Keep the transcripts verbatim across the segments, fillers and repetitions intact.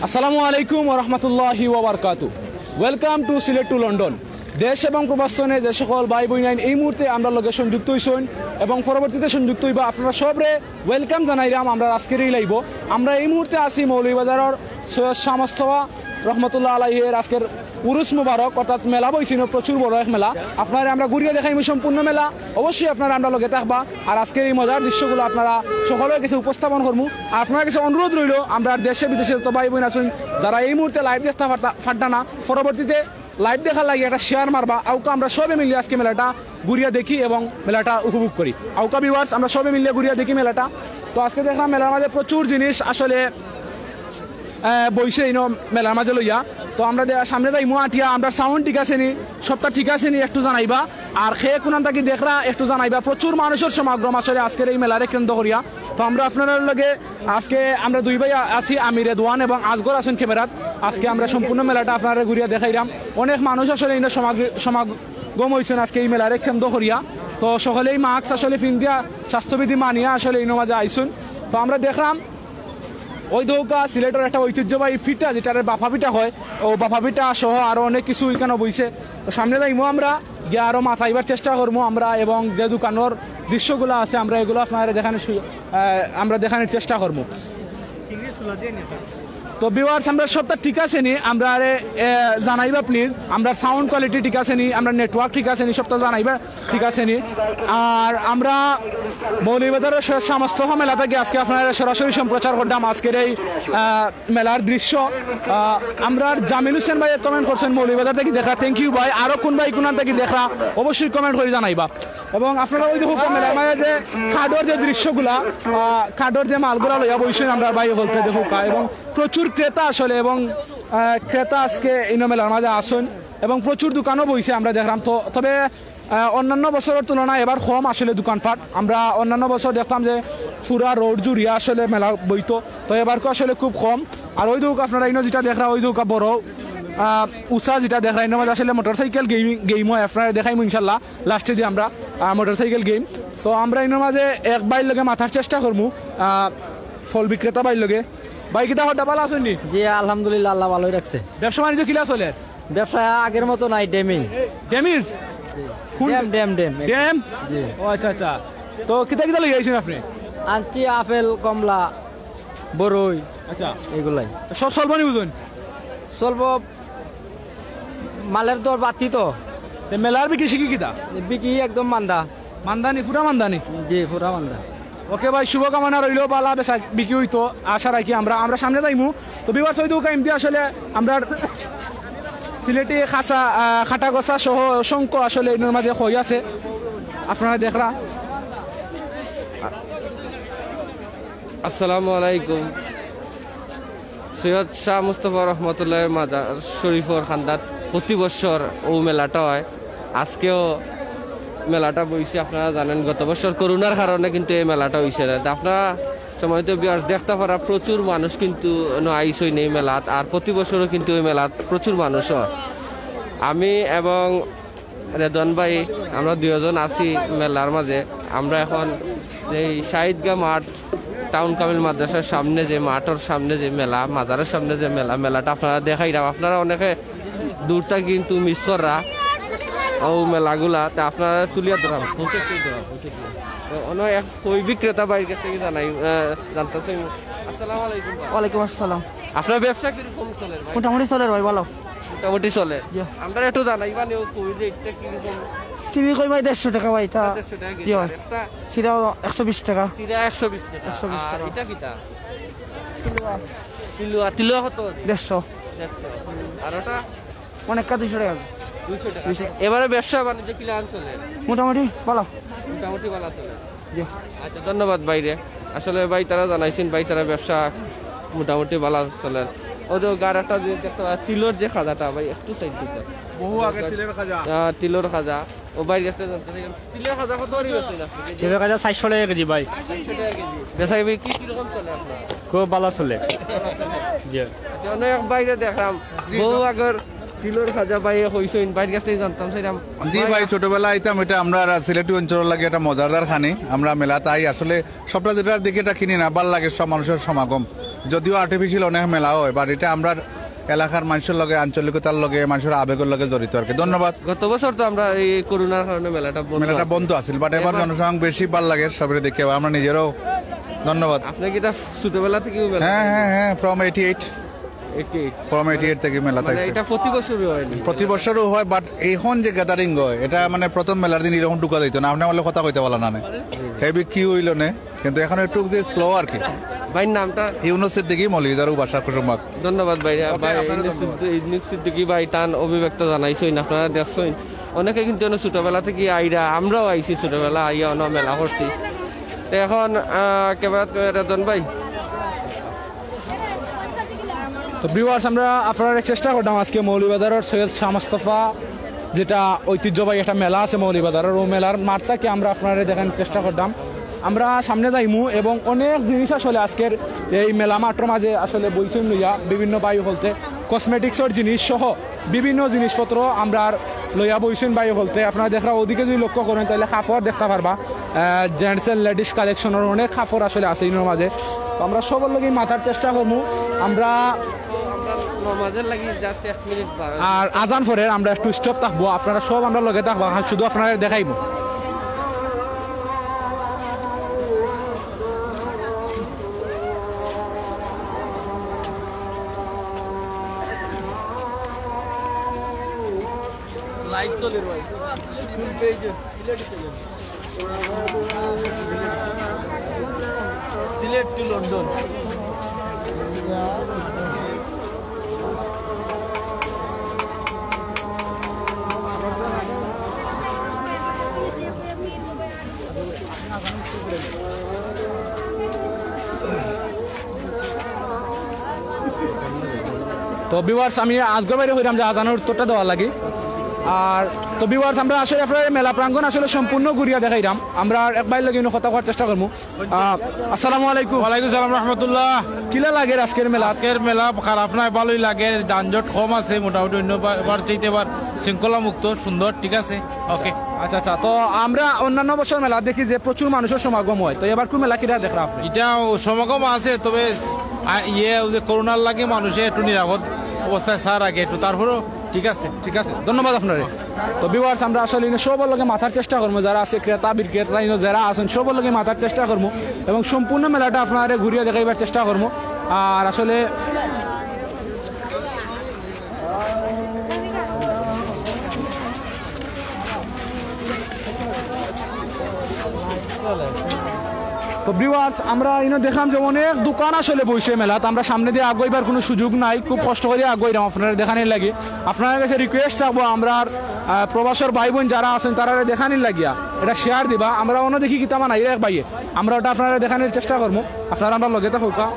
আসসালামু আলাইকুম ওয়া রাহমাতুল্লাহি ওয়া বারাকাতু। Welcome to Sylhet to London. দেশ এবং প্রবাসস্থনে যে সকল ভাই বইনাইন এই মুহূর্তে আমরার লগে সংযুক্ত অইছইন এবং পরবর্তীতে সংযুক্ত অইবা, আপনারা সবরে welcome জানাইরাম আমরার আজকের এই live-ও। আমরা এই মুহূর্তে আছি মৌলভীবাজারর সৈয়দ শাহ মোস্তফা রহমতুল্লাহ আলাইহির আজকের উরুস মুবারক, অর্থাৎ মেলা বইছিল, প্রচুর বড় এক মেলা। আপনারা আমরা ঘুরিয়া দেখাইমু সম্পূর্ণ মেলা, অবশ্যই আপনারা আমরা লগে থাকবা। আর আজকের এই মজার দৃশ্যগুলো আপনারা সকলের কাছে উপস্থাপন করমু। আর আপনার কাছে অনুরোধ রইল, আমরা দেশে বিদেশে যত ভাই বইন আছইন, যারা এই মুহূর্তে live দেখতা পারতা-, পারতা না, পরবর্তীতে live দেখার লাগি একটা share মারবা। আউক্কা আমরা সবে মিলে আজকে মেলাটা ঘুরিয়া দেখি এবং মেলাটা উপভোগ করি। আউক্কা viewers, আমরা সবে মিলে ঘুরিয়া দেখি মেলাটা। তো আজকে দেখলাম মেলার মাঝে প্রচুর জিনিস আসলে, আহ, বইছে ইনো মেলার মাঝে লইয়া। তো আমরা দে-, সামনে যাইমু আটিয়া, আমরা sound ঠিক আছে নি, সবটা ঠিক আছে নি একটু জানাইবা। আর কে কুনান থাকি দেখরা একটু জানাইবা। প্রচুর মানুষের সমাগম আসলে আজকের এই মেলারে কেন্দ্র করিয়া। তো আমরা আপনারার লগে আজকে আমরা দুই ভাই আ-, আছি, আমি রেদওয়ান এবং আজগর আছইন camera-ত। আজকে আমরা সম্পূর্ণ মেলাটা আপনারারে ঘুরিয়া দেখাইরাম। অনেক মানুষ আসলে ইনো সমাগ-, সমাগম অইছইন আজকে এই মেলারে কেন্দ্র করিয়া। তো সকলেই mask আসলে পিন্দিয়া, স্বাস্থ্যবিধি মানিয়া আসলে ইনো মাঝে আইছইন। তো আমরা দেখলাম ওই দৌকা সিলেটর একটা ঐতিহ্যবাহী পিঠা, যেটারে বাফা পিঠা হয়, ও বাফা পিঠা সহ আরো অনেক কিছু এখানে বইছে। তো সামনে যাইমু আমরা, গিয়া আরো মাথাইবার চেষ্টা করমু আমরা, এবং যে দোকানর দৃশ্যগুলা আছে আমরা এগুলা আপনারারে দেখানির সু-, আহ, আমরা দেখানির চেষ্টা করমু। তো viewers, আমরা সবটা ঠিক আছে নি, আমরারে, আহ, জানাইবা please, আমরা sound quality ঠিক আছে নি, আমরা network ঠিক আছে নি, সবটা জানাইবা ঠিক আছে নি। আর আমরা মৌলভীবাজারর সৈয়দ শাহ মোস্তফা মেলা থাকি আজকে আপনারারে সরাসরি সম্প্রচার করতাম আজকের এই, আহ, মেলার দৃশ্য। আহ, আমরার জামিল হোসেন ভাই comment করছইন মৌলভীবাজার থাকি দেখরা, thank you ভাই। আরো কুন ভাই কুনান থাকি দেখরা অবশ্যই comment করি জানাইবা। এবং আপনারা ওই দেখউক্কা মেলার মাঝে যে কাঠর যে দৃশ্যগুলা, আহ, কাঠর যে মালগুলা লইয়া বইছইন আমরার ভাই বলতে দেখউক্কা, এবং প্রচুর ক্রেতা আসলে, এবং, আহ, ক্রেতা আজকে ইনো মেলার মাঝে আছইন এবং প্রচুর দোকানও বইছে আমরা দেখলাম। তো তবে আহ, অন্যান্য বছরর তুলনায় এবার কম আসলে দোকানপাট। আমরা অন্যান্য বছর দেখতাম যে পুরা রোড জুড়িয়া আসলে মেলা বইতো, তো এবারকু আসলে খুব কম। আর ওই দেখউক্কা আপনারা ইনো যেটা দেখরা, ওই দেখউক্কা বড়, আহ, উষা যেটা দেখরা, ইনোর মাঝে আসলে motorcycle game, game হয়, আপনারারে দেখাইমু ইনশাল্লাহ last-এ দি আমরা, আহ, motorcycle game। তো আমরা ইনোর মাঝে এক ভাইর লগে মাতার চেষ্টা করমু, আহ, ফল বিক্রেতা ভাইর লগে। ভাই, কিতা খবর, ভালা আছইন নি? জি, আলহামদুলিল্লাহ, আল্লাহ ভালোই রাখছে। ব্যবসা বাণিজ্য কিলা চলের? ব্যবসা আগের মতো নাই, ড্যামিং। ড্যামিজ? কোন ড্যাম, ড্যাম, ড্যাম। ড্যাম? জি। ও আচ্ছা, আচ্ছা। তো কিতা কিতা লইয়া আইছইন আপনে? আনছি আপেল, কমলা, বড়ই। আচ্ছা। এগুলাই। সব চলবো নি ওজন? চলবো, মালের দর বাড়তি তো। তে মেলার বিক্রি শিকি কিতা? বিক্রি একদম মান্দা। মান্দা নি, পুরা মান্দা নি? জি, পুরা মান্দা। ওকে ভাই, শুভকামনা রইলো, বালা বেচা বিক্রি অইতো, আশা রাখি আমরা। আমরা সামনে যাইমু। তো viewers, ওই দেখউক্কা ইমদি আসলে আমরার সিলেটি খাসা, আহ, খাটা গসা সহ অসংখ্য আসলে ইনোর মাঝে খই আছে, আপনারা দেখরা। আসসালামু আলাইকুম। সৈয়দ শাহ মুস্তফা রহমতুল্লাহ মাজার শরীফর কান্দাত প্রতি বছর অউ মেলাটা হয়। আজকেও মেলাটা বইছে, আপনারা জানেন গত বছর করোনার কারণে কিন্তু এই মেলাটা অইছে না। তে আপনারা সম্মানিত viewers দেখতা পাররা প্রচুর মানুষ কিন্তু অনো আইছইন এই মেলাত, আর প্রতি বছরও কিন্তু এই মেলাত প্রচুর মানুষ হয়। আমি এবং রেদন ভাই, আমরা দুইজন আছি মেলার মাঝে। আমরা এখন এই শাহিদগা মাঠ, টাউন কামিল মাদ্রাসার সামনে যে মাঠর সামনে যে মেলা, মাজারের সামনে যে মেলা, মেলাটা আপনারারে দেখাইরাম। আপনারা অনেকে দূরতা কিন্তু miss কররা অউ মেলাগুলা, তা আপনারারে তুলিয়া ধরাম। তো অনো এক খই বিক্রেতা ভাইর কাছ থাকি জানাই, আহ, জানতাম চাই। আসসালামু আলাইকুম ভাই। ওয়ালাইকুম আসসালাম। আপনার ব্যবসা কিরকম চলের ভাই? মোটামুটি চলের ভাই, ভালো। মোটামুটি চলের। জি। আমরারে একটু জানাইবা নি, খইর rate-টা কিরকম? চিনি খই ভাই দেড়শো টাকা ভাই, ইটা। দেড়শো টাকা কেজি। জি ভাই। আর একটা? চিরা একশো বিশ টাকা। চিরা একশো বিশ টাকা। একশো বিশ আর টাকা। ইটা কিতা? তিলুয়া। তিলুয়া, তিলুয়া কত? দেড়শো। দেড়শো। আর ওটা? অনেকটা দুইশো টাকা। দুইশো টাকা। দুইশো। এবারে ব্যবসা বাণিজ্য কিলান চলের? মোটামুটি ভালো। মোটামুটি ভালা চলের। জি। আচ্ছা, ধন্যবাদ ভাইরে। আসলে ভাই তারা জানাইছইন, ভাই তারা ব্যবসা মোটামুটি ভালা চলের। ওই যে গার একটা যে দেখতে পাচ্ছি, তিলর যে খাজাটা ভাই, একটু side দিতে। বহু আগে তিলর খাজা। আহ, তিলর খাজা। ও ভাইর কাছ থাকি জানতে চাই, তিলর খাজা কত করি বেচইন আপনে? তিলর খাজা চাইরশো টাকা কেজি ভাই। চাইরশো টাকা কেজি। বেচা বিক্রি কি, কিরকম চলে আপনার? খুব ভালা চলে। জি। আচ্ছা, অনেক ভাইরে দেখলাম, বহু আগর তিলর খাজা ভাইয়ে কইছইন, ভাইর কাছ থাকি জানতাম চাইরাম। জি ভাই, ছোটবেলা আইতাম, ইটা আমরার সিলেটি অঞ্চলর লাগি একটা মজাদার খানি। আমরা মেলাত আই, আসলে সবটা যেটা দেখি ইটা কিনি না, ভালা লাগে সব মানুষর সমাগম। যদিও আর্টিফিশিয়াল অনেক মেলা হয়, বাট এটা আমরার এলাকার মানুষর লগে, আঞ্চলিকতার লগে, মানুষর আবেগর লগে জড়িত আর কি। ধন্যবাদ। গত বছর তো আমরা এই করোনার কারণে মেলাটা বন্ধ মেলাটা আছে। বন্ধ আছিল, বাট এবার এবার জনসমাগম বেশি ভালা লাগে, সবরে দেখে আমরা নিজেরাও। ধন্যবাদ। আপনি কি এটা ছোটবেলা থেকে মেলা হ্যাঁ, হ্যাঁ, হ্যাঁ, from eighty eight. Eighty eight. From eighty eight থেকে মেলা মানে থাকছে। এটা প্রতি বছরই হয়নি? প্রতি বছরও হয়, বাট এখন যে গ্যাদারিং হয়, এটা মানে প্রথম মেলার দিন এরকম ঢুকা যাইতো না। আপনি আমার লগে কথা কইতে পারলেন না, হেভি কিউ হইল নে, কিন্তু এখন একটু যে স্লো আর কি। ভাইর নামটা? ইউনুস সিদ্দিকী, মৌলভীবাজার, বাসা কুসুমবাগ। ধন্যবাদ ভাই। ওকে, ভাই, আপনারও ইউনুস ধন্যবাদ। সিদ্দি-, ইউনুস সিদ্দিকী ভাই তান অভিব্যক্ত জানাইছইন, আপনারা দেখছইন। অনেকে কিন্তু এনে ছোটবেলা থেকে আইরা, আমরাও আইছি ছোটবেলা, আইয়া অনো মেলা করছি। তো এখন, আহ, ক্যামেরাত রেজন ভাই। তো ভিউয়ার্স, আমরা আপনারারে চেষ্টা করলাম আজকে মৌলভীবাজারের সৈয়দ শাহ মোস্তফা, যেটা ঐতিহ্যবাহী একটা মেলা আছে মৌলভীবাজারের, ও মেলার মাঠ থাকি আমরা আপনারারে দেখানোর চেষ্টা করলাম। আমরা সামনে যাইমু এবং অনেক জিনিস আসলে আজকের এই মেলা মাঠর মাঝে আসলে বইছইন লইয়া বিভিন্ন ভাই হকলতে কসমেটিক্সর জিনিস সহ বিভিন্ন জিনিসপত্র আমরা আর লইয়া বইছইন ভাই হকলতে। আপনারা দেখরা ওদিকে যদি লক্ষ্য করেন তাহলে কাপড় দেখতা পারবা, জেন্টস এন্ড লেডিস কালেকশনর অনেক কাপড় আসলে আছে ইনোর মাঝে। তো আমরা সবর লগে মাতার চেষ্টা করমু। আমরা নমাজের লাগি just এক মিনিট বারো। আর আজান পরের আমরা একটু স্টপ থাকবো, আপনারা সব আমরার লগে থাকবা, শুধু আপনারারে দেখাইমু। লাইভ চলের ভাই, ফুল পেজে Sylheti channel. Sylhet to London. তো ভিউয়ার্স, আমি আজগর বাইরে কইরাম যে আজানর উত্তরটা দেওয়ার লাগি। আর তো ভিউয়ার্স, আমরা আসলে আপনারারে মেলা প্রাঙ্গণ আসলে সম্পূর্ণ ঘুরিয়া দেখাইরাম। আমরা আর এক ভাইর লগে ইনো কথা কওয়ার চেষ্টা করমু। আহ, আসসালামু আলাইকুম। ওয়ালাইকুম সালাম রহমতুল্লাহ। কিলা লাগের আজকের মেলা? আজকের মেলা খারাপ নায়, ভালোই লাগের। যানজট কম আছে মোটামুটি, অন্য বার, বার চাইতে এবার শৃঙ্খলা মুক্ত, সুন্দর, ঠিক আছে, ওকে। আচ্ছা, আচ্ছা। তো আমরা অন্যান্য বছর মেলা দেখি যে প্রচুর মানুষর সমাগম হয়, তো এবার কুন মেলা কিলা দেখরা আপনি? এটা সমাগম আছে, তবে আ, ইয়ে, ওই যে করোনার লাগি মানুষে একটু নিরাপদ অবস্থায় চা রাখে একটু, তারপরেও ঠিক আছে। ঠিক আছে, ধন্যবাদ আপনারে। তো ভিউয়ার্স, আমরা আসলে ইনো সবর লগে মাতার চেষ্টা করমু, যারা আছে ক্রেতা বিক্রেতা ইনো যারা আছইন সবর লগে মাতার চেষ্টা করমু এবং সম্পূর্ণ মেলাটা আপনারারে ঘুরিয়া দেখাইবার চেষ্টা করমু। আর আসলে তো ভিউয়ার্স, আমরা ইনো দেখলাম যে অনেক দোকান আসলে বইছে মেলাত। আমরা সামনে দিয়া আগুয়াইবার কুনু সুযোগ নাই, খুব কষ্ট করি আগুয়াইরাম আপনারারে দেখানির লাগি। আপনারার কাছে রিকোয়েস্ট থাকবো, আমরার, আহ, প্রবাসর ভাই বোন যারা আছইন তারারে দেখানির লাগিয়া এটা শেয়ার দিবা। আমরা অনো দেখি কিতা বানাইরা এক ভাইয়ে, আমরা ওটা আপনারারে দেখানির চেষ্টা করমু, আপনারা আমরার লগে থাকউক্কা।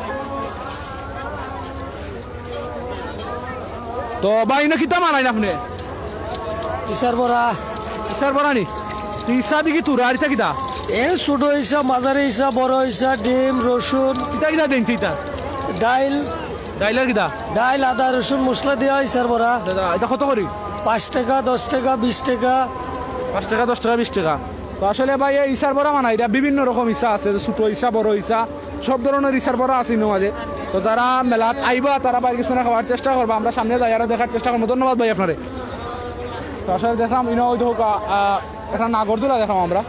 তো ভাই, ইনো কিতা বানাইন আপনে? ইছার বড়া। ইছার বড়া নি? তো ইছা দেখি তুরা, আর ইতা কিতা? এ ছোট ইছা, মাঝারি ইছা, বড় ইছা, ডিম, রসুন। কিতা কিতা দেইন তে ইতা? ডাইল। ডাইল আর কিতা? ডাইল, আদা, রসুন, মশলা দিয়া ইছার বড়া। দাদা, ইতা কত করি? পাঁচ টেকা, দশ টেকা, বিশ টেকা। পাঁচ টেকা, দশ টেকা, বিশ টেকা। তো আসলে ভাই, এই ইছার বড়া বানাইরা বিভিন্ন রকম ইছা আছে, ছোট ইছা, বড় ইছা, সব ধরনের ইছার বড়া আছে ইনোর মাঝে। তো যারা মেলাত আইবা, তারা বাইর কিছু না খাওয়ার চেষ্টা করবা। আমরা সামনে যাই আরো দেখার চেষ্টা করমু। ধন্যবাদ ভাই আপনারে। তো আসলে দেখলাম, ইনো ওই দেখো, আহ, একটা নাগরদোলা দেখলাম আমরা।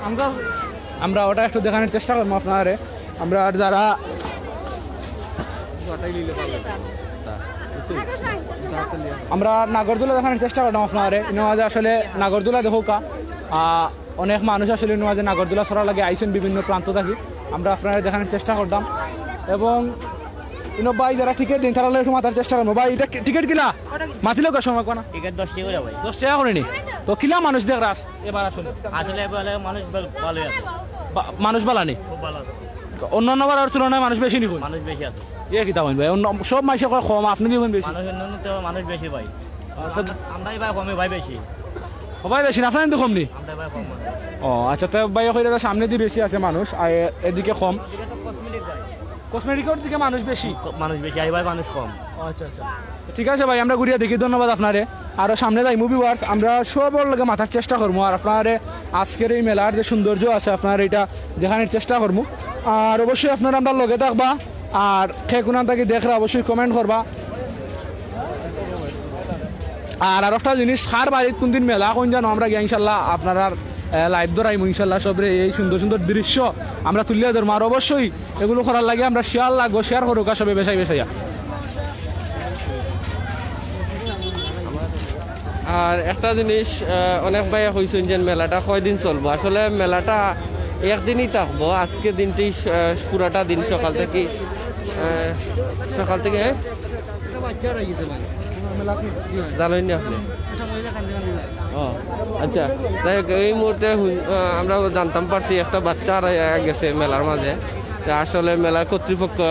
আমরা ওটা একটু দেখানির চেষ্টা করমু আপনারে। আমরা আর যারা আমরা নাগরদোলা দেখানির চেষ্টা করলাম আপনারে। ইনোর মাঝে আসলে নাগরদোলা দেখউক্কা। আহ, অনেক মানুষ আসলে ইনোর মাঝে নাগরদোলা চড়ার লাগি আইছইন বিভিন্ন প্রান্ত থাকি। আমরা আপনারারে দেখানির চেষ্টা করলাম। এবং ইনো ভাই যারা টিকিট দেইন, তারার লগে একটু মাতার চেষ্টা করমু। ভাই, ইটা কি-, টিকিট কিলা? মাতিলে কয় সময় কোনা? টিকিট দশ টেকা করি ভাই। দশ টেকা করি নি? তো কিলা মানুষ দেখরা এবার আসলে? আসলে এবার মানুষ ভালো, ভালোই আছে। বা-, মানুষ ভালা নি? খুব ভালো আছে। অন্যান্য বারর তুলনায় মানুষ বেশি নি কই? মানুষ বেশি আছে। এ কিতা কইন ভাই? অন্য সব মাইনষে কয় কম, আপনে দি কইন বেশি। মানুষ অন্যান্য তো মানুষ বেশি ভাই। আচ্ছা। আমরাই ভাই কমে ভাই বেশি। ও ভাই বেশি না, আপনারা কিন্তু কম নি? আমরাই ভাই কম মানে। ও আচ্ছা, তো ভাই কইরা সামনে দি বেশি আছে মানুষ, আর এ-, এদিকে কম। এদিকে তো কসমেটিক ভাই। কসমেটিকর দিকে মানুষ বেশি? ক-, মানুষ বেশি, আই ভাই মানুষ কম। ও আচ্ছা, আচ্ছা। ঠিক আছে ভাই, আমরা ঘুরিয়া দেখি, ধন্যবাদ আপনারে। আরো সামনে যাইমু ভিউয়ার্স, আমরা সবর লগে মাতার চেষ্টা করমু, আর আপনারে আজকের এই মেলার যে সৌন্দর্য আছে আপনারে ইটা দেখানির চেষ্টা করমু। আর অবশ্যই আপনারা আমরার লগে থাকবা। আর কে কুনান থাকি দেখরা অবশ্যই কমেন্ট করবা। আর আর একটা জিনিস, কার বাড়িত কোন দিন মেলা, কোন জানো, আমরা গিয়া ইনশাল্লাহ আপনারার লাইভ ধরাইমু ইনশাল্লাহ। সবরে এই সুন্দর সুন্দর দৃশ্য আমরা তুলিয়া ধরমু। আর অবশ্যই এগুলো করার লাগি আমরা শেয়ার লাগবো, শেয়ার করুক আর সবে বেশাই বেশাইয়া। আর একটা জিনিস, আহ, অনেক ভাইয়া কইছইন যে মেলাটা কয়দিন চলবো। আসলে মেলাটা একদিনই থাকবো, আজকের দিনটি, আহ, পুরাটা দিন সকাল থেকে, আহ, সকাল থেকে, হ্যাঁ? জানইন না আপনি? ও, আচ্ছা। যাই হোক, এই মুহূর্তে হুন-, আহ, আমরা জানতাম পারছি একটা বাচ্চা হারাইয়া গেছে মেলার মাঝে। তে আসলে মেলার কর্তৃপক্ষ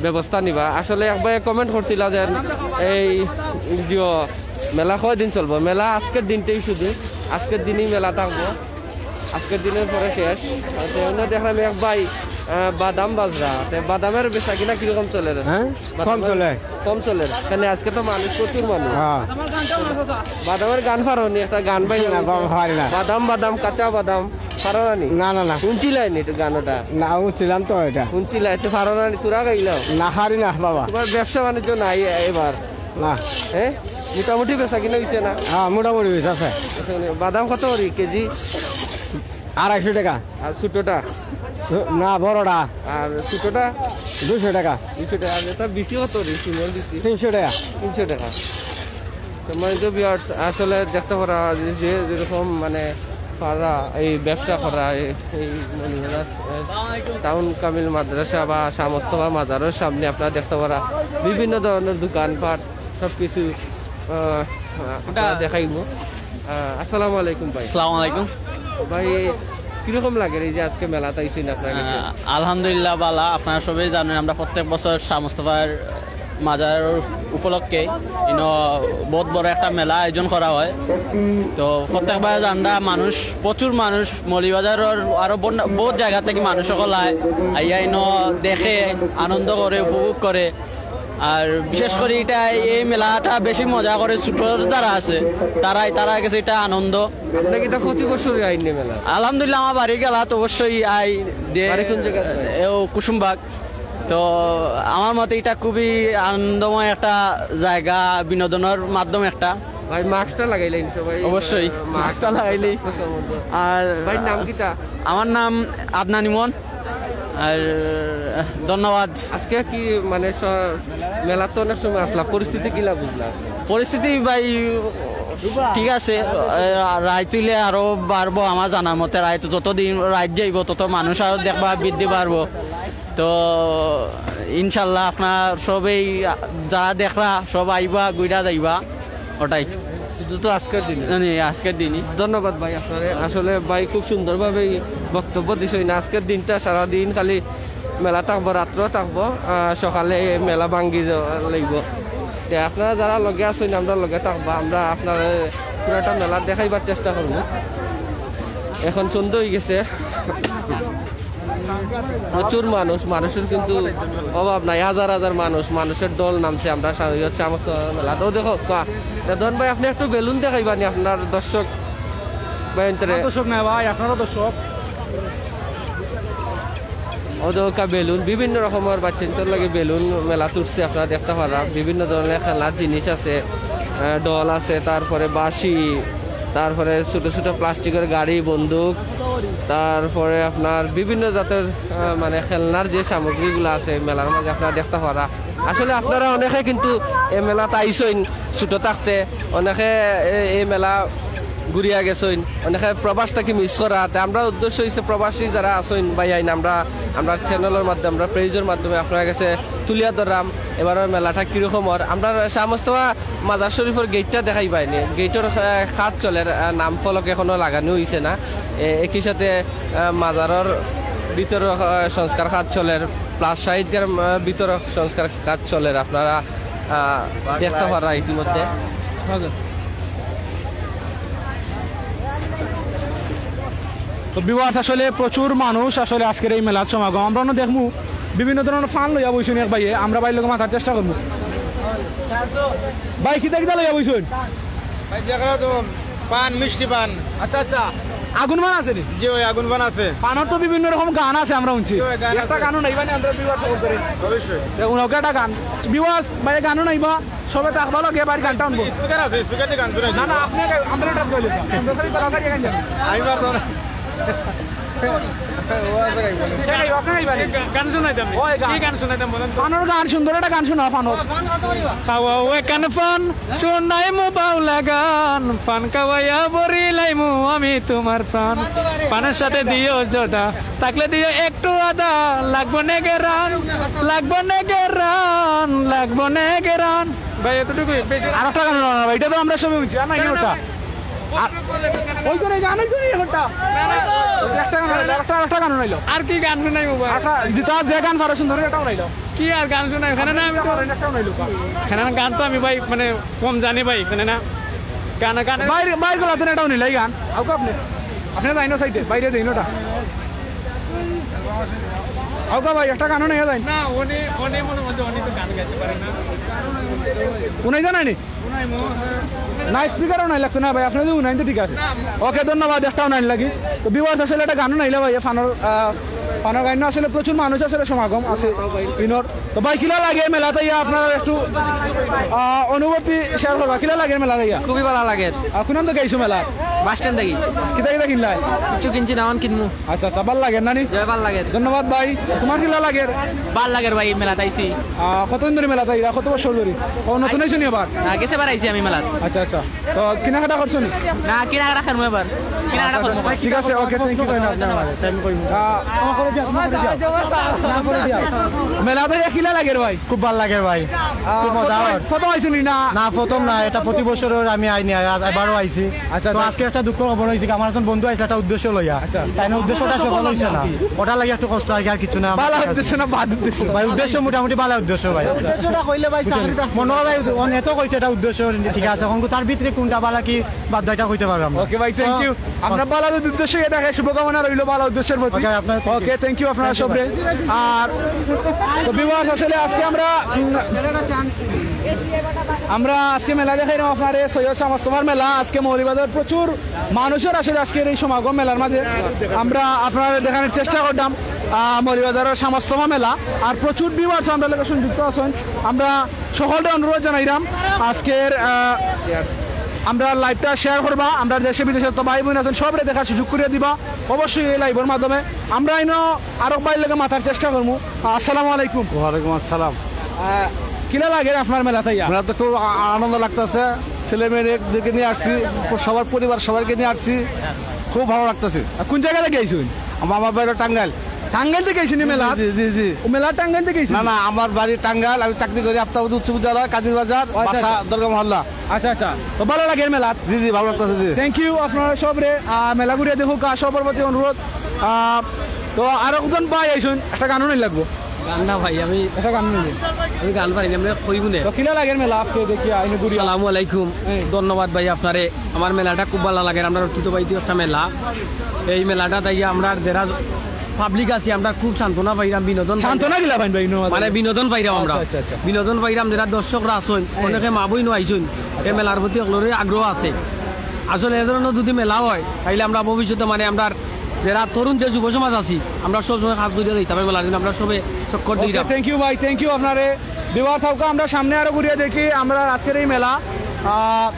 ব্যবস্থা নিবা। আসলে এক ভাইয়ে কমেন্ট করছিলা যে এই যে মেলা কয়দিন চলবো? মেলা আজকের দিনটাই শুধু, আজকের দিনই মেলা থাকবো, আজকের দিনের পরে শেষ। তো অন্য দেখলাম এক ভাই, আহ, বাদাম বাজরা, তো বাদামের বেচা কিনা কিরকম চলে রে? হ্যাঁ? কম বাদামের চলে। কম চলে। কেনে আজকে তো মানুষ, প্রচুর মানুষ। হ্যাঁ। বাদামের গান পারো নি? একটা গান ভাই না, বাবা, পারি না। বাদাম বাদাম, কাঁচা বাদাম, পারো না নি? না, না, না। শুনছিলাই নি একটু গান ওটা? না, শুনছিলাম তো এটা। শুনছিলা, একটু পারো না নি? তোরা গাইলাও। না, হারি না, বাবা। তোমার ব্যবসা বাণিজ্য নাই এবার? না। হ্যাঁ? মোটামুটি বেচা কিনা হইছে না? হ্যাঁ, মোটামুটি হইছে, আছে। আচ্ছা, মানে বাদাম কত করি কেজি? আড়াইশো টাকা। আর ছোটটা? ছো-, না, বড়টা। আর ছোটটা? দুইশো টাকা। দুইশো টাকা। আর এটা বিচি কত করি? সিমল বিচি? তিনশো টাকা। তিনশো টাকা। সম্মানিত ভিউয়ার্স, আসলে দেখতে পারা যে, যে যেরকম মানে পারা এই ব্যবসা করা, এই, এই মৌলভীবাজার, এ, টাউন কামিল মাদ্রাসা বা শাহ মোস্তফা মাজারের সামনে আপনারা দেখতে পারা বিভিন্ন ধরনের দোকানপাট, সব কিছু, আহ, আপনারা দেখাইবো। আহ, আসসালামু আলাইকুম ভাই। আসসালামু আলাইকুম। ভাই, কিরকম লাগে এই যে আজকে মেলাত আইছেন আপনার কাছে? আহ, আলহামদুলিল্লাহ, বালা। আপনারা সবাই জানেন, আমরা প্রত্যেক বছর শাহ মোস্তফার মাজার উপলক্ষে ইনো বহুত বড় একটা মেলা আয়োজন করা হয়। তো প্রত্যেকবার জানরা মানুষ, প্রচুর মানুষ, মৌলভীবাজারের আরো বন-, বহুত জায়গা থেকে মানুষ সকল আয়, আইয়া ইনো দেখে, আনন্দ করে, উপভোগ করে। আর বিশেষ করে এটা, এই মেলাটা বেশি মজা করে ছোট যারা আছে, তারাই, তারা গেছে এটা আনন্দ। আপনি কি এটা প্রতি বছরই আইন নি মেলা? আলহামদুলিল্লাহ, আমার বাড়ি গেলা তো অবশ্যই আই দে। বাড়ি কোন জায়গাতে? এও কুসুমবাগ। তো আমার মতে এটা খুবই আনন্দময় একটা জায়গা, বিনোদনের মাধ্যম একটা। ভাই, মাস্কটা লাগাইলেন সবাই। অবশ্যই, আহ, মাস্ক মাস্কটা লাগাইলেই। সম্বন্ধে। আর ভাই, নাম কিতা? আমার নাম আদনান ইমন। আর ধন্যবাদ। আজকে কি মানে স-, মেলাত তো অনেক সময় আসলা, পরিস্থিতি কিলা বুঝলা? পরিস্থিতি ভাই ঠিক আছে, আহ, রাইত হইলে আরো বাড়বো। আমার জানার মতে রাইত যতদিন রাইত যাইবো, তত মানুষ আরো দেখবা বৃদ্ধি বাড়বো। তো ইনশাল্লাহ আপনারা সবেই, যারা দেখরা, সব আইবা, ঘুরা যাইবা, ওটাই। শুধু তো আজকের দিনে? না, না, আজকের দিনই। ধন্যবাদ ভাই আপনারে। আসলে ভাই খুব সুন্দরভাবে এই বক্তব্য দিছইন। আজকের দিনটা সারাদিন খালি মেলা থাকবো, রাত্রেও থাকবো, আহ, সকালে মেলা ভাঙ্গি যাওয়া লাগবো। তে আপনারা যারা লগে আছইন, আমরা লগে থাকবা, আমরা আপনারে পুরাটা মেলা দেখাইবার চেষ্টা করবো। এখন সন্ধ্যা হয়ে গেছে। প্রচুর মানুষ, মানুষের কিন্তু অভাব নাই, হাজার হাজার মানুষ, মানুষের ঢল নামছে। আমরা সা-, ইয়ে হচ্ছে সমস্ত মেলা। তো দেখো, কা-, তে দন ভাই, আপনি একটু বেলুন দেখাইবানি আপনার দর্শক ভাই অন্তরে? আমার দর্শক না ভাই, আপনারও দর্শক। ও দেখো, কা বেলুন, বিভিন্ন রকমের বাচ্চাদের লাগে বেলুন মেলা তুলছে, আপনারা দেখতে পারা। বিভিন্ন ধরনের খেলার জিনিস আছে, আহ, ঢল আছে, তারপরে বাঁশি, তারপরে ছোট ছোট প্লাস্টিকের গাড়ি, বন্দুক, তারপরে আপনার বিভিন্ন জাতের, আহ, মানে খেলনার যে সামগ্রীগুলো আছে মেলার মাঝে আপনারা দেখতে পারা। আসলে আপনারা অনেকে কিন্তু এই মেলাত আইছইন ছোট থাকতে, অনেকে এ-, এই মেলা ঘুরিয়া গেছইন, অনেকে প্রবাস থাকি মিস করা। তে আমরা উদ্দেশ্য হইছে প্রবাসী যারা আছইন ভাই আইন, আমরা, আমরা চ্যানেলের মাধ্যমে, আমরা পেজের মাধ্যমে আপনার কাছে তুলিয়া ধরলাম এবারের মেলাটা কিরকম অর। আমরা শাহ মোস্তফা মাজার শরীফের গেটটা দেখাই পাইনি, গেটর, আহ, কাজ চলের, আহ, নাম ফলক এখনো লাগানো হইছে না। এ-, একই সাথে, আহ, মাজারর ভিতরে, আহ, সংস্কার কাজ চলের, প্লাস শহীদগার, আহ, ভিতরে সংস্কার কাজ চলের। আপনারা, আহ, দেখতে পারা ইতিমধ্যে। তো ভিউয়ার্স, আসলে প্রচুর মানুষ আসলে আজকের এই মেলার সমাগম। আমরা অন্য দেখমু বিভিন্ন ধরনের ফান লইয়া বইছইন এক ভাইয়ে, আমরা ভাইর লগে মাতার চেষ্টা করমু। ভাই, কিতা কিতা লইয়া বইছইন? ভাই, দেখো তো, পান, মিষ্টি পান। আচ্ছা, আচ্ছা। আগুন ফান আছে নি? জি ভাই, আগুন ফান আছে। ফানর তো বিভিন্ন রকম গান আছে, আমরা হুনছি। জি ভাই, গান একটা আছে। গানও নাইবা নি, আমরা ভিউয়ার্স সকল করে। অবশ্যই। দেখুন, ওকে একটা গান। ভিউয়ার্স, ভাই, গানও নাইবা, সবে থাকবা লগে, ভাই, গানটা আনবো। স্পিকার আছে, স্পিকার দিয়ে গান শুনাই না, না, দিবো। আপনি গাই-, আমরা এটা গাইলে তো। আমরা খালি তাড়াতাড়ি গান জানি। আমি পারতাম না। কে গাইবা? আপনি গাইবা নি? গান শুনাইতাম। ওই গান। কি গান শুনাইতাম বলেন তো? ফানর গান, সুন্দর একটা গান শোনা, ফানর। খাওয়াও একান ফান, শুনাইমু বাউলা গান, ফান খাওয়াইয়া বরিলাইমু আমি তোমার প্রাণ। পানের সাথে দিও জোড়া, থাকলে দিও একটু আদা, লাগবো নেগেরান, লাগবো নেগেরান, লাগবো নেগেরান। ভাই, এতটুকুই, বেশি আর একটা গান শোনা না ভাই, এটা তো আমরা সবাই বুঝছি, আর না, না, না, ইয়েটা। ভাই। আর ওই করে গান, ওই করে ইয়েটা। না, না। ওই যে একটা গান হইলো, একটা, একটা গান হইলো। আর কি গান শুনাইবো ভাই? একটা, যেটা যে গান পারো সুন্দর একটা বানাইলো। কি আর গান শুনাই? এখানে না, আমি তো একটা বানাইলো। এখানে না, গান তো আমি ভাই, মানে, কম জানি ভাই, এখানে না। গান, গান বাইরে, বাইরে গলা তো এটা বানাইলো, এই গান। আউকা আপনি। আপনি যাইন সাইডে, বাইরে দিন ওটা। আউকা ভাই, একটা গানও নেই যাইন। না, উনি, উনি মনে হয় উনি তো গান গাইতে পারে না। উনি জানায়নি? না, স্পিকারও নাই লাগতো না ভাই, আপনাদের উনাইন তো ঠিক আছে। ওকে, ধন্যবাদ, একটাও নাইন লাগি। তো ভিউয়ার্স, আসলে একটা গানও নাইলা ভাই, ফানর, আহ, ফানর গাইন আসলে প্রচুর মানুষ আসলে সমাগম আছে ইনোর। তো ভাই, কিলা লাগে মেলাত আইয়া? আপনারা একটু, আহ, অনুভূতি শেয়ার করবা, কিলা লাগে মেলাত আইয়া? খুবই ভালা লাগে। আর কোন তো গেছো মেলা? বাস স্ট্যান্ড থাকি। কিতা কিতা কিনলাই? কিছু কিনছি না, অখন কিনমু। আচ্ছা, আচ্ছা, ভালা লাগে না নি? জয়, ভালা লাগে। ধন্যবাদ ভাই। তোমার কিলা লাগে? ভালা লাগে ভাই, মেলাত আইছি। আহ, কতদিন ধরি মেলাত আইরা? কত বছর ধরি? ও, নতুন আইছো নি আবার? না, গেছে বার আইছি আমি মেলাত। আচ্ছা, আচ্ছা। তো কেনাকাটা করছো নি? না, কেনাকাটা করমু এবার। কেনাকাটা করমু। ঠিক আছে, ওকে, থ্যাংক ইউ। আহ, মেলাত আইয়া কিলা লাগে ভাই? খুব ভালা লাগে ভাই, আহ, খুব মজা প্রথম, হয়। প্রথম আইছো নি না? না, প্রথম না, এটা প্রতি বছরর আমি আইনি, আজ এবারও আইছি। আচ্ছা, তো আচ্ছা। আজকে একটা দুঃখর খবর হইছে কি, আমার একজন বন্ধু আইছে একটা উদ্দেশ্য লইয়া, আচ্ছা। তাই না উদ্দেশ্যটা সফল হইছে না, ওটার লাগি একটু কষ্ট আর কি, আর কিছু না। ভালা উদ্দেশ্য না বাদ উদ্দেশ্য? ভাই, উদ্দেশ্য মোটামুটি ভালা উদ্দেশ্য ভাই। উদ্দেশ্যটা কইলে ভাই, চাকরিটা মনে হয় ভাই, অন-, এত কইছে এটা উদ্দেশ্য ঠিক আছে, এখন তার ভিতরে কোনটা ভালা কি বাদ, এটা কইতে পারলাম না। ওকে ভাই, থ্যাংক ইউ। আপনার ভালা উদ্দেশ্য, এটা শুভকামনা রইল ভালা উদ্দেশ্যর প্রতি। ওকে, আপনার ওকে, থ্যাংক ইউ আপনারা সবরে। আর তো ভিউয়ার্স, আসলে আজকে আমরা, উম, আমরা আজকে মেলা দেখাইলাম আপনারে, সৈয়দ শাহ মোস্তফার মেলা। আজকে মৌলভীবাজার প্রচুর মানুষের আসলে আজকের এই সমাগম মেলার মাঝে। আমরা আপনারে দেখানোর চেষ্টা করলাম, আহ, মৌলভীবাজারের শাহ মোস্তফা মেলা। আর প্রচুর ভিউয়ার্স আমরা লগে সংযুক্ত আছেন। আমরা সকলরে অনুরোধ জানাইলাম আজকের, আহ, আমরা লাইভটা শেয়ার করবা। আমরা দেশে বিদেশে তো ভাই বোন আছেন, সবরে দেখার সুযোগ করিয়া দিবা অবশ্যই এই লাইভের মাধ্যমে। আমরা ইনো আরক ভাইর লগে মাতার চেষ্টা করমু। আসসালামু আলাইকুম। ওয়ালাইকুম আসসালাম। আহ, কিলা লাগে আপনার মেলাত আইয়া? মেলাত তো খুব আ-, আনন্দ লাগতাছে। ছেলে মেয়েদেরকে নিয়ে আসছি, সবার পরিবার সবাইকে নিয়ে আসছি, খুব ভালা লাগতাছে। আর কোন জাগা থাকি আইছইন? আমার, আমার বাড়ি টাঙ্গাইল। টাঙ্গাইল থাকি আইছইন নি মেলাত? জি, জি, জি। ও, মেলা টাঙ্গাইল থাকি আইছইন? না, না, আমার বাড়ি টাঙ্গাইল, আমি চাকরি করি আফতাব উচ্চ বিদ্যালয়, কাজির বাজার, ও, আচ্ছা, বাসা আচ্ছা। দরগা মহল্লা। আচ্ছা, আচ্ছা। তো ভালা লাগে মেলাত? জি, জি, ভালা লাগতাছে, জি। থ্যাংক ইউ আপনারা সবরে, আহ, মেলা ঘুরিয়া দেখুক, আহ, সবার প্রতি অনুরোধ। আহ, তো আর একজন ভাই আইছইন, একটা গানও নাই লাগবো। গান না ভাই, আমি একটা গান নাই। আমি গান পারি না, আমরা কইবো না। তো কিলা লাগে মেলা আজকে দেখিয়া, আইনে ঘুরিয়া? আসসালামু আলাইকুম। হ্যাঁ। ধন্যবাদ ভাই আপনারে। আমার মেলাটা খুব ভালা লাগে, আমরা অতীত বাইতে একটা মেলা। এই মেলাটা তাই আমরা যারা পাবলিক আছি, আমরা খুব সান্ত্বনা পাইরাম, বিনোদন পাইরাম। সান্ত্বনা কিলা পাইন ভাই, বিনোদন? মানে বিনোদন পাইরাম আমরা। আচ্ছা, আচ্ছা, আচ্ছা। বিনোদন পাইরাম, যারা দর্শকরা আছইন, হ্যাঁ। অনেকে মা বইনও আইছইন, এই আচ্ছা। মেলার প্রতি সকলরই আগ্রহ আছে। আসলে এ ধরনের যদি মেলা হয়, তাইলে আমরা ভবিষ্যতে মানে আমরা যারা তরুণ যে যুব সমাজ আছি, আমরা সবসময় কাজ করিয়া যাইতাম এই মেলার দিন, আমরা সবে চক্কর ওকে, দিতাম। থ্যাংক ইউ ভাই, থ্যাংক ইউ আপনারে। ভিউয়ার্স, আউকা আমরা সামনে আরো ঘুরিয়া দেখি আমরা আজকের এই মেলা। আহ,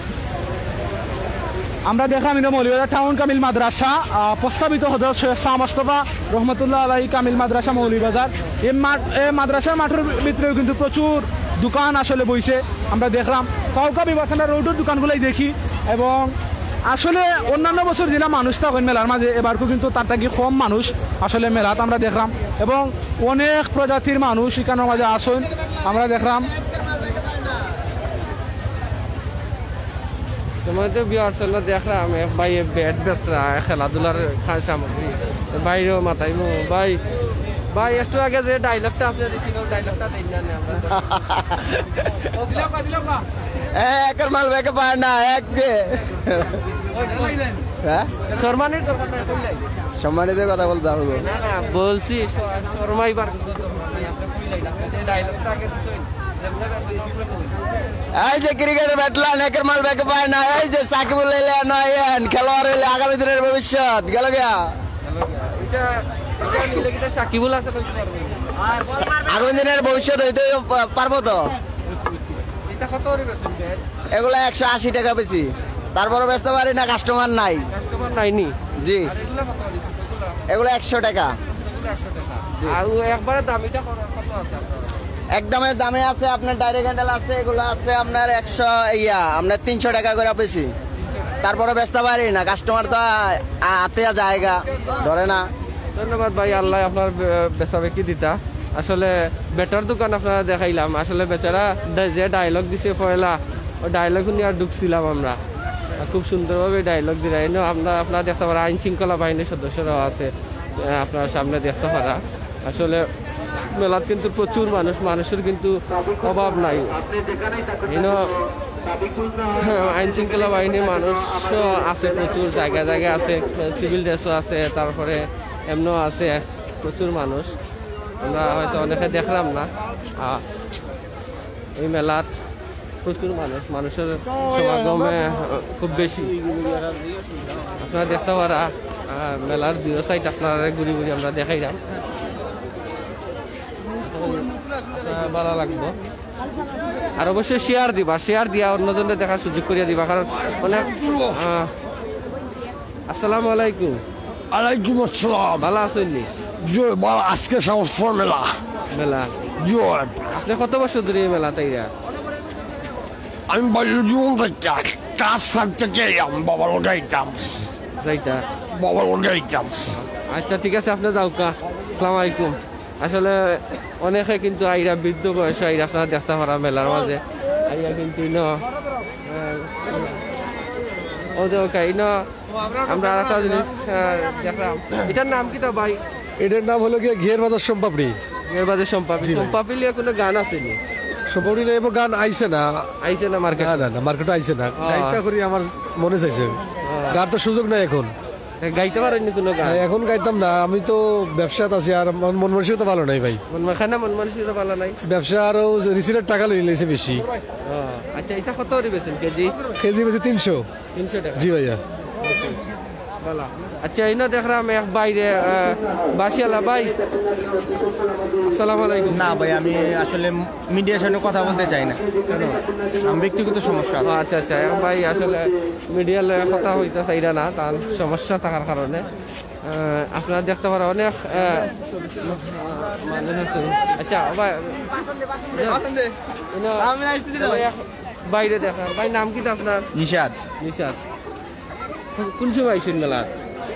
আমরা দেখলাম ইনো মৌলভীবাজার টাউন কামিল মাদ্রাসা, আহ, প্রস্তাবিত হজরত সৈয়দ শাহ মোস্তফা রহমতুল্লাহ আলাইহি কামিল মাদ্রাসা মৌলভীবাজার। এই মাঠ, এই মাদ্রাসার মাঠের ভিতরেও কিন্তু প্রচুর দোকান আসলে বইছে, আমরা দেখলাম। কাউকা বিভাগ আমরা রোডের দোকানগুলাই দেখি, এবং আসলে অন্যান্য বছর যেলা মানুষ থাকইন মেলার মাঝে, এবারকু কিন্তু তার থাকি কম মানুষ আসলে মেলাত আমরা দেখলাম, এবং অনেক প্রজাতির মানুষ এখানের মাঝে আছইন আমরা দেখলাম। তোমার তো ভিউয়ার্স হলো দেখলাম এক ভাই ব্যাট বেচরা, খেলাধুলার খা-, সামগ্রী। তো ভাইরেও মাতাইমু, ভাই, ভাই একটু আগে যে ডায়লগটা আপনি দিছিলেন, ওই ডায়লগটা দেন না, না, আমরা তো এ, একের মাল বেকে পায় না, এক দে। হ্যাঁ? সম্মানিত কথা বলতে হবে। না, না, বলছি, শ-, শর্মাইবার কিছু দরকার নাই, আপনি কইলেন, আপনি যে ডায়লগটা আগে দিছেন। এই যে ক্রিকেটে ব্যাটলান, একের মাল ব্যাকে পায় না। এই যে সাকিবুল এলে নয় এন, খেলোয়াড় হইলে আগামী দিনের ভবিষ্যৎ। গেল গিয়া। সাকিবুল আছে। আগামী দিনের ভবিষ্যৎ হইতে পা- পারবো তো। এটা কত করে বেচছেন? এগুলো একশো আশি টাকা বেশি। তারপরে বেচতে পারি না, কাস্টমার নাই। কাস্টমার নাইনি? জি। এগুলো একশো টাকা। আর একবারে দাম, এটা কত আছে আপনার? একদমে দামে আছে আপনার, ডাইরেক্ট হ্যান্ডেল আছে, এগুলো আছে আপনার একশো, ইয়া, আপনার তিনশো টাকা করে বেশি। তারপরে বেচতে পারি না, কাস্টমার তো আ- আতে জায়গা ধরে না। ধন্যবাদ ভাই, আল্লাহ আপনার বে- বেচাবেচি দিতা। আসলে বেটার দোকান আপনারা দেখাইলাম, আসলে বেচারা ডা- যে ডায়লগ দিছে পয়লা, ওই ডায়লগ নিয়ে আর ঢুকছিলাম আমরা। আর খুব সুন্দরভাবে ডায়লগ দিলা। এনে আমরা আপনারা দেখতে পারা আইন শৃঙ্খলা বাহিনীর সদস্যরাও আছে, আহ, আপনার সামনে দেখতে পারা। আসলে মেলাত কিন্তু প্রচুর মানুষ, মানুষের কিন্তু অভাব নাই। ইনো আইন শৃঙ্খলা বাহিনীর মানুষও আছে প্রচুর, জায়গায় জায়গায় আছে, সিভিল ড্রেসও আছে, তারপরে এমনও আছে প্রচুর মানুষ। আমরা হয়তো অনেকে দেখলাম না। আহ, এই মেলাত প্রচুর মানুষ, মানুষের সমাগমে, আহ, খুব বেশি। আপনারা দেখতে পারা, আহ, মেলার দুই সাইড আপনারা ঘুরি ঘুরি আমরা দেখাইলাম। আপনারা ভালো লাগবো। আর অবশ্যই শেয়ার দিবা, শেয়ার দিয়া অন্যজনকে দেখার সুযোগ করিয়া দিবা, কারণ অনেক, আহ, আসসালামু আলাইকুম। আলাইকুম আসসালাম। ভালো আছেন নি? জি, ভালো। আজকে সমস্ত মেলা। মেলা। জি। আপনি কত বছর ধরে এই মেলা তাইরা? আমি বাল্য জীবন থেকে, ক্লাস ফাইভ থেকে এলাম, বাবার লগে আইতাম। যাইতা? বাবার লগে আইতাম। আচ্ছা, ঠিক আছে, আপনি যাওকা। আসসালামু আলাইকুম। আসলে অনেকে কিন্তু আইরা, বৃদ্ধ বয়স আইরা, আপনারা দেখতে পারা মেলার মাঝে। আইয়া কিন্তু ইনো, আহ, ও যে ওকে, ইনো আমরা আর একটা জিনিস, আহ, দেখলাম। এটার নাম কিতা ভাই? এটার নাম হলো গিয়ে ঘের বাজার সোমপাপড়ি। ঘের বাজার সোমপাপড়ি। জি ভাই। সোমপাপড়ি লিয়ে কোনো গান আছে নি? সোমপাপড়ি নিয়ে এবার গান আইছে না। আইছে না মার্কেট? না, না, না, মার্কেটে আইছে না। ও। গাইতা করি আমার মনে চাইছে। ও। গান তো সুযোগ নাই এখন। গাইতে পারেননি কোনো গান? হ্যাঁ, এখন গাইতাম না, আমি তো ব্যবসাত আছি, আর মন, মন মানসিকতা ভালো নাই ভাই। মন মা-, কেন মন মানসিকতা ভালো নাই? ব্যবসা আরো রিসিটের টাকা লই লাইছে বেশি। ও, আচ্ছা, এটা কত করে বেচেন কেজি? কেজি বেচে তিনশো। তিনশো টাকা? জি ভাইয়া। ভালো। আচ্ছা, ইনো দেখলাম এক বাইরে, আহ, বাসিয়ালা ভাই। আসসালামু আলাইকুম। না ভাই, আমি আসলে মিডিয়ার সামনে কথা বলতে চাই না। কেন? আমার ব্যক্তিগত সমস্যা আছে। ও, আচ্ছা, আচ্ছা, এক ভাই আসলে মিডিয়ার লগে কথা হইতে চাইরা না, তার সমস্যা থাকার কারণে। আহ, আপনারা দেখতে পারা অনেক, আহ, মানুষ আছে। আচ্ছা, ভাই, ইনো, বাইরে দেখা। ভাই, নাম কিতা আপনার? নিশাদ। নিশাদ। কোন সময় আইছেন মেলাত?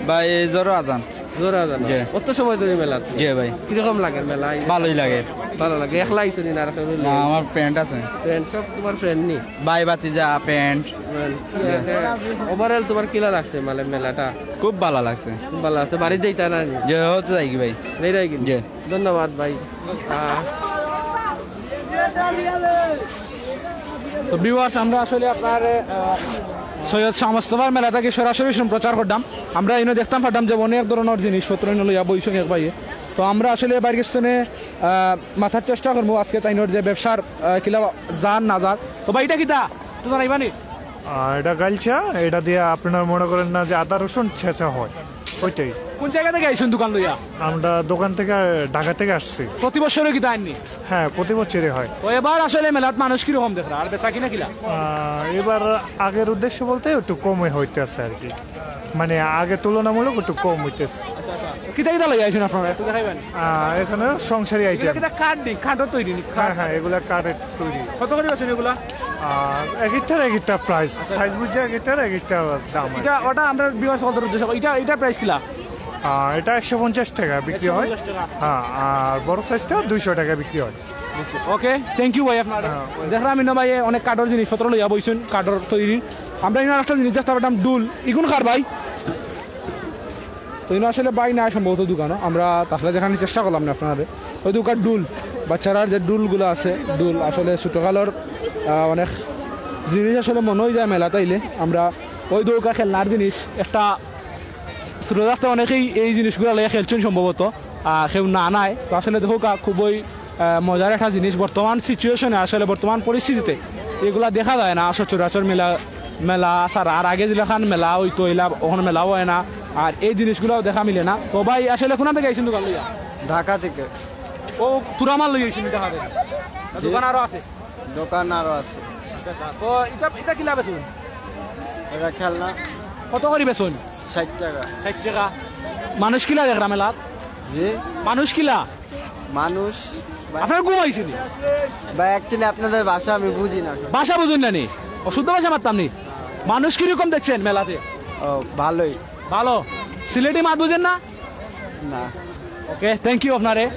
ভাই, এই জোহরর আজান। জোহরর আজান? জি। কত সময় ধরে মেলাত? জি ভাই। কিরকম লাগে মেলা? ভালোই লাগে। ভালো লাগে। একলা আইছেন না আর কেউ না, লইয়া? আমার ফ্রেন্ড আছে। ফ্রেন্ড, সব তোমার ফ্রেন্ড নি? ভাই, ভাতিজা, ফ্রেন্ড। ফ্রেন্ড। জি। ওভারঅল তোমার কিলা লাগছে মানে মেলাটা? খুব ভালো লাগছে। খুব ভালো আছে। বাড়িত যাইতা না নি? জি, হচ্ছে যাই কি ভাই? যাইরায় কিন্তু? জি। ধন্যবাদ ভাই। আহ, তো ভিউয়ার্স, আমরা আসলে আপনার, আহ, সৈয়দ শাহ মোস্তফার মেলা থাকি সরাসরি সম্প্রচার করতাম। আমরা ইনো দেখতাম পারতাম যে অনেক ধরনের জিনিসপত্র ইনো লইয়া বইছইন এক ভাইয়ে। তো আমরা আসলে বাইর গেছ তনে, আহ, মাতার চেষ্টা করমু আজকে তাইনর যে ব্যবসার, আহ, কিলা যার না যার। তো ভাই, এটা কিতা? তো জানাইবা নি? আহ, এটা গাইলছা, এটা দিয়া আপনারা মনে করেন না যে আদা রসুন ছেঁচা হয়, ওইটাই। কোন জায়গা থেকে আইছেন দোকান লইয়া? আমরা দোকান থেকে, ঢাকা থেকে আসছি। প্রতি বছরও কিতা আননি? হ্যাঁ, প্রতি বছরই হয়। তো এবার আসলে মেলাত মানুষ কিরকম দেখরা, আর বেচা কিনা কিলা? আহ, এবার আগের উদ্দেশ্য বলতে একটু কমই হইতেছে আর কি, মানে আগে তুলনামূলক একটু কম হইতেছে। কিতা কিতা লইয়া আইছেন আপনারা, একটু দেখাইবেন? আহ, এখানে সংসারী এগুলা আইটেম। কিতা কাঠ নি? কাঠও তৈরি নি? হ্যাঁ, হ্যাঁ, এগুলা কাঠের তৈরি। কত করে বেচেন এগুলা? আহ, এক একটার এক একটা প্রাইস, সাইজ বুঝে এক একটার এক একটা দাম আর কি। এটা, ওটা আমরা ভিউয়ার্স কত উদ্দেশ্যে, এটা, এটা প্রাইস কিলা? আহ, এটা একশো পঞ্চাশ টাকা বিক্রি হয়। একশো পঞ্চাশ টাকা। হ্যাঁ, আর বড় সাইজটা দুইশো টাকা বিক্রি হয়। ওকে, থ্যাংক ইউ ভাই আপনার। হ্যাঁ, ওয়েলকাম। দেখলাম ইনো ভাই অনেক কাঠর জিনিসপত্র লইয়া বইছইন, কাঠর তৈরি। আমরা ইনো একটা জিনিস দেখতে পারতাম, ডুল। ইগুন কার ভাই? তো ইনো আসলে ভাই নাই সম্ভবত দোকানো, আমরা তাহলে দেখানোর চেষ্টা করলাম না আপনারে। ওই দোকান ডুল, বাচ্চারার যে ডুলগুলা আছে, ডুল আসলে ছোটোকালর, আহ, অনেক জিনিস আসলে মনো অই যায় মেলাত আইলে। আমরা ওই দোকান খেলনার জিনিস, একটা ছোটো থাকতে অনেকেই এই জিনিসগুলা লইয়া খেলছইন সম্ভবত, আহ, কেউ না নাই। তো আসলে দেখউক্কা খুবই আহ, মজার একটা জিনিস, বর্তমান সিচুয়েশনে, আসলে বর্তমান পরিস্থিতিতে এগুলা দেখা যায় না সচরাচর। মেলা, মেলা ছাড়া আর আগে যেলাখান মেলা হইতো, ইলা অখন মেলাও হয় না। আর এই জিনিসগুলাও দেখা মিলে না। তো ভাই, আসলে কুনান থাকি আইছইন দোকান লইয়া? ঢাকা থেকে। ও, থুড়া মাল লইয়া আইছইন দেখা যায়। জি। দোকান আরো আছে? দোকান আরো আছে। আচ্ছা, আচ্ছা। তো ইটা, ইটা কিলা বেচইন? এটা খেলনা। কত করি বেচইন? ষাইট টেকা। ষাইট টেকা। মানুষ কিলা দেখরা মেলাত? জি? মানুষ কিলা? মানুষ ভাই, আপনার ঘুম আইছে নি? ভাই, actually আপনাদের ভাষা আমি বুঝি না। ভাষা বুঝইন না নি? অশুদ্ধ ভাষা মাততাম নি? মানুষ কিরকম দেখছেন মেলাতে? ও, ভালোই। ভালো। সিলেটি মাত বুঝেন না? না। ওকে, thank you আপনারে।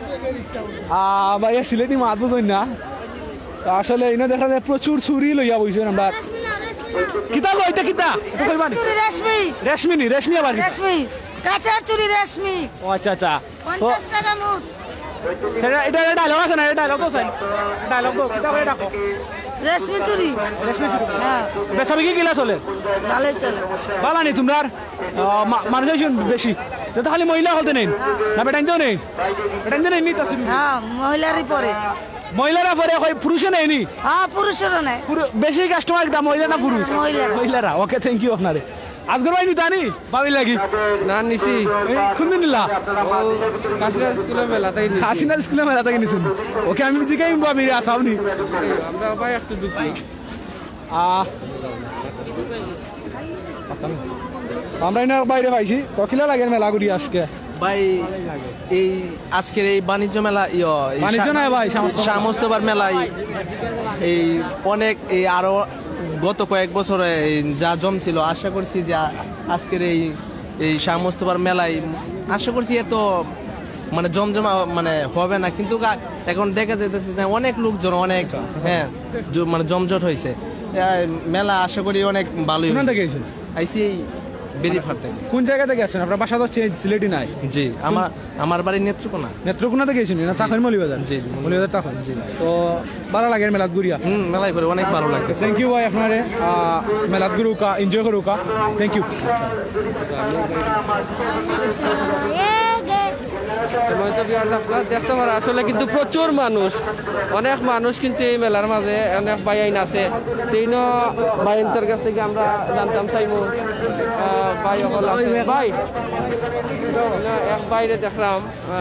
আহ, ভাই, সিলেটি মাত বুঝইন না। তো আসলে ইনো দেখা যায় প্রচুর চুরি লইয়া বইছইন আমরা। কিতা কইতা কিতা? এটা কইবা নি? চুরি রেশমি। রেশমি নি, রেশমি আবার কি? রেশমি। কাচের চুরি রেশমি। ও আচ্ছা, আচ্ছা। তো পঞ্চাশ টাকা মুঠ। এটা, এটা একটা ডায়লগ আছে না? এটা ডায়লগ তো চাই। ডায়লগ তো, কিতা করে ডাকো? রেশমি চুরি। রেশমি চুরি। হ্যাঁ। বেচাবিকি কিলা চলে? ভালোই চলে। বালা নি তোমরার? আহ, মা-, মানুষ আইছইন বেশি। যত খালি মহিলা হলতে নেই। না বেটাইনতেও নেই। বেটাইনতে নেই, নিতে আসুন। হ্যাঁ, মহিলারই পরে। মহিলারা পরে কই, পুরুষে নেই নি? হ্যাঁ, পুরুষেরও নেই। পুরু-, বেশি কাস্টমার কিতা, মহিলা না পুরুষ? মহিলারা। মহিলারা। ওকে, thank you আপনারে। আজগর ভাই নিতা নি? ভাবির লাগি? না, নিছি। এই, কোন দিন নিলা? ও, কাশিনাথ স্কুলের মেলাতেই নিছি। কাশিনাথ স্কুলের মেলাত থাকি নিছইন। ওকে, আমি জিগাইমু ভাবিরে, আসাও নি। এই, আমরা ভাই একটু দুঃখী। আহ, আমরা ইনো বাইরে পাইছি। তো কিলা লাগের মেলা ঘুরি আজকে? ভাই, এই আজকের এই বাণিজ্য মেলা, ইয়ো, এই বাণিজ্য শা-, নয় ভাই, শাহ মোস্তফা। শাহ মোস্তফার মেলায় এই অনেক, এই আরো গত কয়েক বছরে এই যা জমছিল, আশা করছি যে আ-, আজকের এই, এই শাহ মোস্তফার মেলায় আশা করছি এত মানে জমজমা মানে হবে না, কিন্তু গা-, এখন দেখা যাইতেছে যে অনেক লোকজন, অনেক, হ্যাঁ, জ-, মানে জমজট হইছে। এ, মেলা আশা করি অনেক ভালোই কোন হইছে। জায়গা থেকে আইছেন? আইছি এই বেরিফার থেকে। কোন জায়গা থেকে আসছেন? আপনার বাসা তো সি-, সিলেটি নাই। জি, আমার, আমার বাড়ি নেত্রকোনা। নেত্রকোনা থেকে আইছেন না? চাকরি মৌলভীবাজার? জি, জি। মৌলভীবাজার তখন? জি। তো ভালা লাগের মেলাত ঘুরিয়া? হুম, মেলায় ঘুরে অনেক ভালো লাগতেছে। Thank you ভাই আপনারে, আহ, মেলাত ঘুরুকা, enjoy করুকা। Thank you। তো মনে তো viewers আপনারা দেখতে পারেন, আসলে কিন্তু প্রচুর মানুষ, অনেক মানুষ কিন্তু এই মেলার মাঝে, অনেক ভাইয়াইন আছে। তিনও ভাইয়াইন্তর কাছ থেকে আমরা জানতাম চাইমু। আহ, ভাই অকল আছে। ভাই, না, এক ভাইরে দেখলাম। আহ,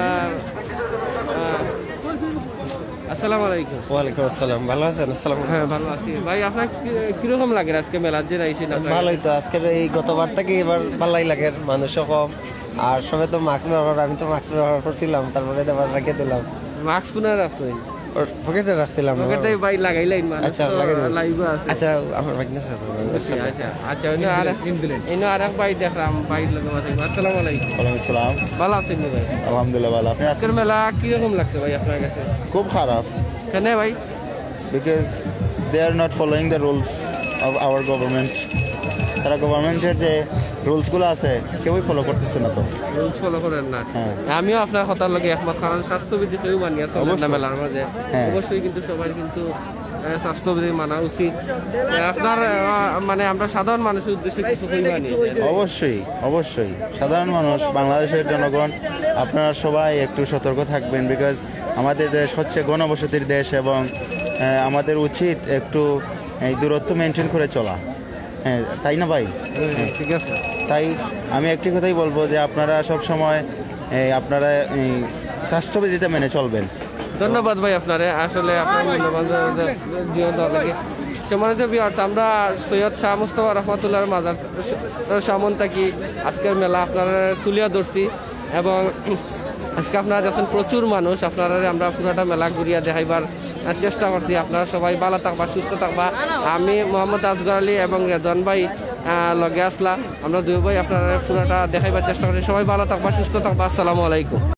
আহ, আসসালামু আলাইকুম। ওয়ালাইকুম আসসালাম, ভালো আছেন? আসসালামু আলাইকুম। হ্যাঁ, ভালো আছি। ভাই, আপনার কি, কিরকম লাগে আজকে মেলার যে আইছেন আপনার? ভালোই তো, আজকের এই গতবার থেকে এবার ভালোই লাগে, মানুষও কম, আর সবে তো মাস্ক ব্যবহার, আমি তো মাস্ক ব্যবহার করছিলাম, তারপরে তো আবার রেখে দিলাম। মাস্ক কোনায় রাখছেন? ওর পকেটে রাখছিলাম। পকেটে ভাই লাগাইলেন, মানুষ আচ্ছা, তো লাগাই দিন। Live-ও আছে। আচ্ছা, আমার ভাগ্নের সাথে, ওর আচ্ছা, সাথে। আচ্ছা, আচ্ছা, ওই যে আরেক, ইন্দুলেন। এই যে আরেক ভাই দেখলাম, ভাইর লগে কথা বলবো। আসসালামু আলাইকুম। ওয়ালাইকুম আসসালাম। ভালো আছেন নি ভাই? আলহামদুলিল্লাহ, ভালো। আপনি আছেন? আজকের মেলা কিরকম লাগছে ভাই আপনার কাছে? খুব খারাপ। কেনে ভাই? Because they are not following the rules of our government. তারা গভর্নমেন্টের যে রুলসগুলো আছে, কেউই ফলো করতেছে না তো। Rules follow করেন না। হ্যাঁ। আমিও আপনার কথার লগে একমত, কারণ স্বাস্থ্যবিধি কেউ মানিয়া চলেন না অবশ্যই। মেলার মাঝে। হ্যাঁ। অবশ্যই কিন্তু সবার কিন্তু, আহ, স্বাস্থ্যবিধি মানা উচিত। আহ, আপনার, আহ, মানে আমরা সাধারণ মানুষের উদ্দেশ্যে কিছু কইবা নি? অবশ্যই, অবশ্যই। সাধারণ মানুষ, বাংলাদেশের জনগণ, আপনারা সবাই একটু সতর্ক থাকবেন, because আমাদের দেশ হচ্ছে ঘনবসতির দেশ এবং, আহ, আমাদের উচিত একটু এই দূরত্ব মেনটেন করে চলা। হ্যাঁ, তাই না ভাই? হ্যাঁ। ঠিক আছে। তাই আমি একটি কথাই বলবো যে আপনারা সব সময়, এই, আপনারা এই স্বাস্থ্যবিধিটা মেনে চলবেন। ধন্যবাদ ভাই আপনারে, আসলে আপনার মূল্যবান যে, যে, জীবন দেওয়ার লাগি। সম্মানিত viewers, আমরা সৈয়দ শাহ মুস্তফা রহমতুল্লাহর মাজার সামন থাকি আজকের মেলা আপনারা তুলিয়া ধরছি এবং আজকে আপনারা দেখছেন প্রচুর মানুষ, আপনারা আমরা পুরাটা মেলা ঘুরিয়া দেখাইবার আহ, চেষ্টা করছি। আপনারা সবাই ভালো থাকবা, সুস্থ থাকবা। আমি মোহাম্মদ আসগর আলী এবং রেদওয়ান ভাই, আহ, লগে আসলা। আমরা দুই ভাই আপনারা পুরাটা দেখাইবার চেষ্টা করছি। সবাই ভালো থাকবা, সুস্থ থাকবা। আসসালামু আলাইকুম।